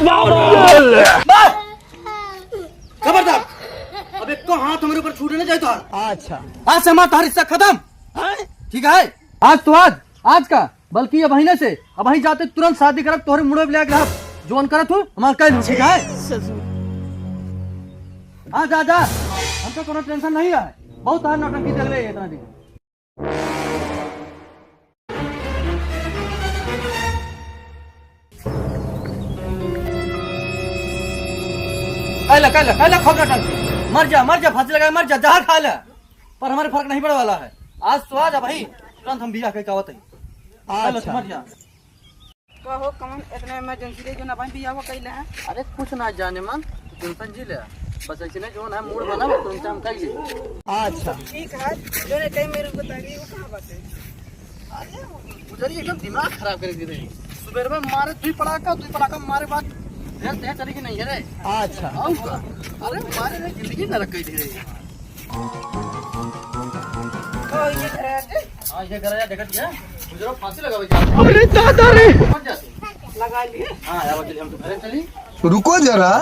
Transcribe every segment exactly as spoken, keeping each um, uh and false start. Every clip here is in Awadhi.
बस! खबरदार, अब एको हाथ हमरे ऊपर छूटे ना जाए तोहार। अच्छा। आज से हमार तोहार हिस्सा खत्म। हैं? ठीक है, आज तो आज, आज का, बल्कि अबहिने से, अबहीं जाते तुरंत शादी करब, तोहरे मुड़े पे ले आके रहब। जौन करत हूँ, हमार कह लू, ठीक है? हाँ, जा, जा, हमको कोनो tension नहीं है। बहुत तोहार नौटंकी देख ले इतना दिन। खा ले, खा ले, खा ले, खोखा टांग के। मर जा, मर जा, फांसी लगा के मर जा, जहर खा ले। पर हमारे फर्क नहीं पड़े वाला है। आज तो आज, अबहीं तुरंत हम बियाह करके आवत हई। खा ले, अच्छा। मर जा। कहो कमन, इतने emergency रे जो ना भाई बियाह कइले हैं। अरे कुछ ना जाने मन, tension जी ले। बस ऐसे नहीं जो ना mood बना, बस तुरंत हम कर ली। अच्छा। ठीक है, जो ने कहीं मेरे को बताइए, वो कहाँ बात है? अरे, उधर ही एकदम दिमाग खराब कर दे रहे। सुबह में मारे दुई पड़ाका, दुई पड़ाका मारे बाद घर से चली कि नहीं है रे? अच्छा। और का? अरे, मारे रे, जिंदगी नरक कर दे रहे। तो ये घर है? हाँ, ये घर है, देखा दिया? गुजरो, फांसी लगा बजा। अरे दादा रे। लगा लिए। हाँ, यार, चलिए, हम तो घर चली। रुको जरा,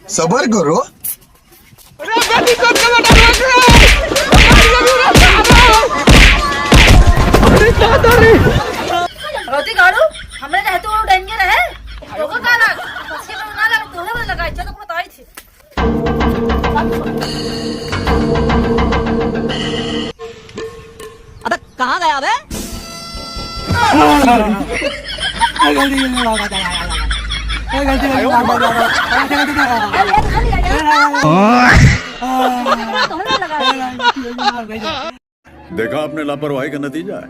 सबर करो। रोटी काढ़ू, हमरे रहते वो danger है। ओकर का ना, बस के ना लगा, तोहे वाला लगा, इज्जत को बताई थी। अबे कहाँ गया बे? देखा आपने लापरवाही का नतीजा है।